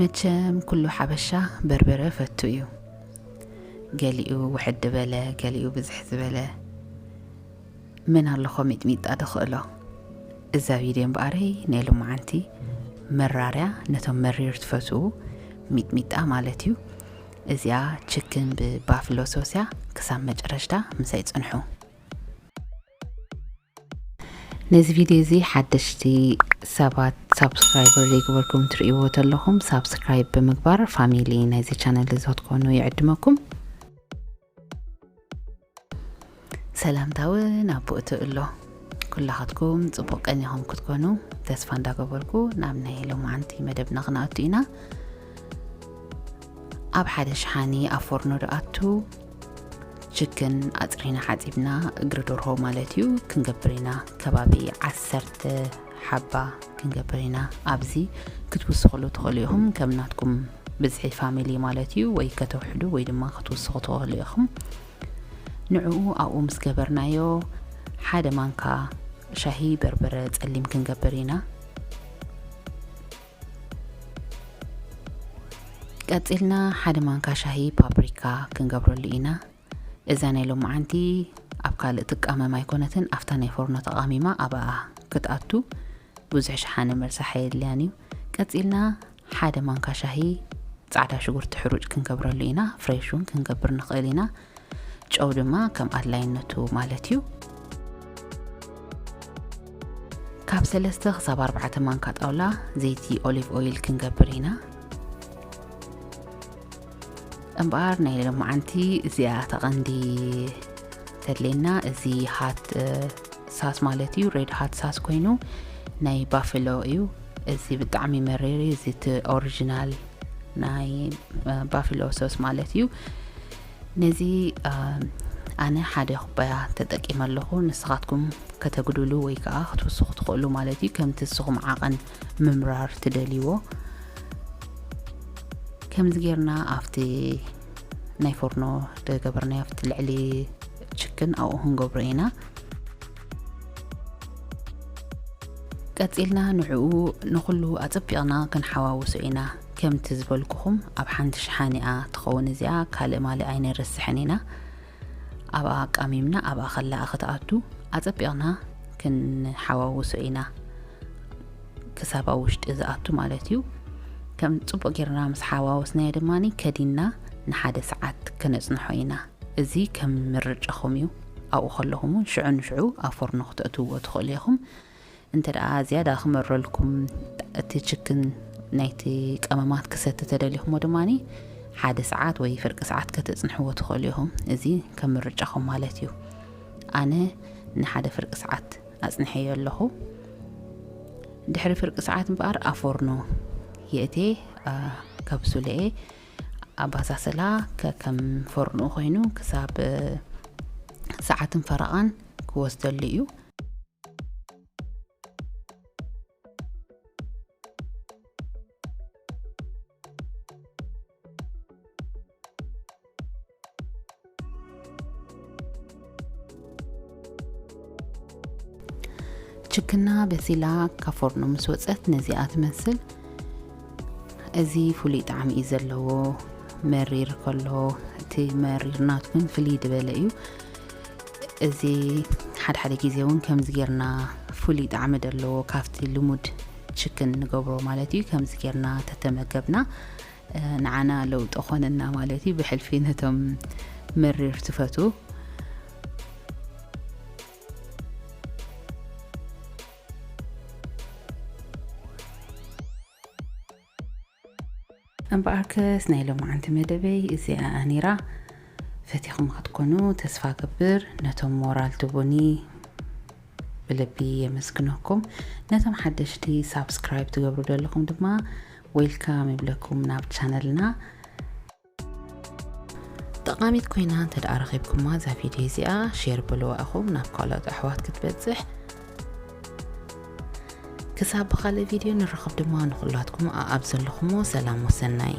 መቸም ኩሉ ሓበሻ በርበረ ፈቱ እዩ። ገሊኡ ውሕድ ዝበለ፣ ገሊኡ ብዝሕ ዝበለ። መን ኣለኾ ሚጥሚጣ ድኽእሎ? እዛ ቪድዮ እምበኣረይ ናይ ሎማዓንቲ መራርያ ነቶም መሪር ትፈትዉ ሚጥሚጣ ማለት እዩ። እዚኣ ችክን ብባፍሎ ሶስ እያ። ክሳብ መጨረሽታ ምሳይ ጽንሑ። ነዚ ቪድዮ እዚ ሓደሽቲ ሰባት ሳብስክራይበር ዘይገበርኩም ትርእይዎ ተለኹም ሳብስክራይብ ብምግባር ፋሚሊ ናይዚ ቻነል እዚ ክትኮኑ ይዕድመኩም። ሰላምታ እውን ኣብ ቦትኡ ኣሎ። ኩላኻትኩም ጽቡቕ ቀኒኹም ክትኮኑ ተስፋ እንዳገበርኩ ናብ ናይ ሎማዓንቲ መደብና ክንኣቱ ኢና። ኣብ ሓደ ሸሓኒ ኣብ ፎርኖ ድኣቱ ችክን ኣጽሪና ሓጺብና እግሪ ደርሆ ማለት እዩ ክንገብር ኢና። ከባቢ ዓሰርተ ሓባ ክንገብር ኢና። ኣብዚ ክትውስኽሉ ትኽእሉ ኢኹም ከም ናትኩም ብዝሒ ፋሚሊ ማለት እዩ። ወይ ከተውሕዱ ወይ ድማ ክትውስኹ ትኽእሉ ኢኹም። ንዕኡ ኣብኡ ምስ ገበርናዮ ሓደ ማንካ ሻሂ በርበረ ጸሊም ክንገብር ኢና። ቀጺልና ሓደ ማንካ ሻሂ ፓፕሪካ ክንገብረሉ ኢና። እዛ ናይ ሎማዓንቲ ኣብ ካልእ ትቃመም ኣይኮነትን፣ ኣብታ ናይ ፎርኖ ተቓሚማ ኣብኣ ክትኣቱ ብዙሕ ሸሓነ መርሳሕ ኣየድልያን እዩ። ቀጺልና ሓደ ማንካ ሻሂ ጻዕዳ ሽጉርቲ ሕሩጭ ክንገብረሉ ኢና። ፍሬሽ እውን ክንገብር ንኽእል ኢና። ጨው ድማ ከም ኣድላይነቱ ማለት እዩ። ካብ ሰለስተ ክሳብ ኣርባዕተ ማንካ ጣውላ ዘይቲ ኦሊቭ ኦይል ክንገብር ኢና። እምበኣር ናይ ሎማዓንቲ እዚኣ ተቐንዲ ተድሌና። እዚ ሃት ሳስ ማለት እዩ፣ ሬድ ሃት ሳስ ኮይኑ ናይ ባፍሎ እዩ። እዚ ብጣዕሚ መሪር እዩ። እዚ እቲ ኦሪጂናል ናይ ባፍሎ ሶስ ማለት እዩ። ነዚ ኣነ ሓደ ኩባያ ተጠቂመ ኣለኹ። ንስኻትኩም ከተጉድሉ ወይ ከዓ ክትውስኹ ትኽእሉ ማለት እዩ፣ ከምቲ ንስኹም ዓቐን ምምራር ትደልይዎ። ከምዚ ጌርና ኣብቲ ናይ ፎርኖ ዝገበርናዮ ኣብቲ ልዕሊ ችክን ኣብኡ ክንገብሮ ኢና። ቀጺልና ንዕኡ ንኹሉ ኣጸቢቕና ክንሓዋውሶ ኢና። ከምቲ ዝበልኩኹም ኣብ ሓንቲ ሸሓኒኣ ትኸውን እዚኣ፣ ካልእ ማልእ ኣይነርስሕን ኢና። ኣብኣ ኣቃሚምና ኣብኣ ከላኣ ክትኣቱ ኣጸቢቕና ክንሓዋውሶ ኢና። ክሳብ ኣብ ውሽጢ ዝኣቱ ማለት እዩ። ከም ጽቡቕ ጌርና ምስ ሓዋወስናዮ ድማ ከዲንና ንሓደ ሰዓት ከነጽንሖ ኢና። እዚ ከም ምርጫኹም እዩ። ኣብኡ ከለኹም እውን ሽዑ ንሽዑ ኣብ ፎርኖ ክተእትውዎ ትኽእሉ ኢኹም። እንተ ደኣ ዝያዳ ክመረልኩም እቲ ችክን ናይቲ ቀመማት ክሰቲ ተደሊኹሞ ድማ ሓደ ሰዓት ወይ ፍርቂ ሰዓት ከተጽንሕዎ ትኽእሉ ኢኹም። እዚ ከም ምርጫኹም ማለት እዩ። ኣነ ንሓደ ፍርቂ ሰዓት ኣጽንሐዮ ኣለኹ። ድሕሪ ፍርቂ ሰዓት እምበኣር ኣብ ፎርኖ የእቴ፣ አ፣ ከብስሎ እየ። ኣባሳስላ ከከም ፎርኖ ኮይኑ ክሳብ ሰዓትን ፈረቓን ክወስደሉ እዩ። ችክና በሲላ ካብ ፎርኖ ምስ ወጸት ነዚኣ ትመስል። እዚ ፍሉይ ጣዕሚ እዩ ዘለዎ። መሪር ከሎ እቲ መሪር ናቱ ግን ፍልይ ዝበለ እዩ። እዚ ሓደ ሓደ ግዜ እውን ከምዚ ጌርና ፍሉይ ጣዕሚ ዘለዎ ካብቲ ልሙድ ችክን ንገብሮ ማለት እዩ። ከምዚ ጌርና ተተመገብና፣ እ፣ ንዓና ለውጢ ኾነና ማለት እዩ። ብሕልፊ ነቶም መሪር ትፈትዉ። እምበኣርከስ ናይ ሎማዓንቲ መደበይ እዚኣ ነይራ። ፈቲኹም ክትኮኑ ተስፋ ገብር። ነቶም ሞራል ትቡኒ ብልቢ የመስግነኩም። ነቶም ሓደሽቲ ሳብስክራይብ ትገብሩ ዘለኹም ድማ ዌልካም ይብለኩም ናብ ቻነልና። ጠቓሚት ኮይና እንተ ደኣ ረኺብኩማ እዛ ቪድዮ እዚኣ ሼር በልዋ ኢኹም ናብ ካልኦት ኣሕዋት ክትበጽሕ። ክሳብ ብኻልእ ቪድዮ ንራኸብ ድማ ንኹላትኩም ኣኣብ ዘለኹሞ ሰላም ወሰናይ።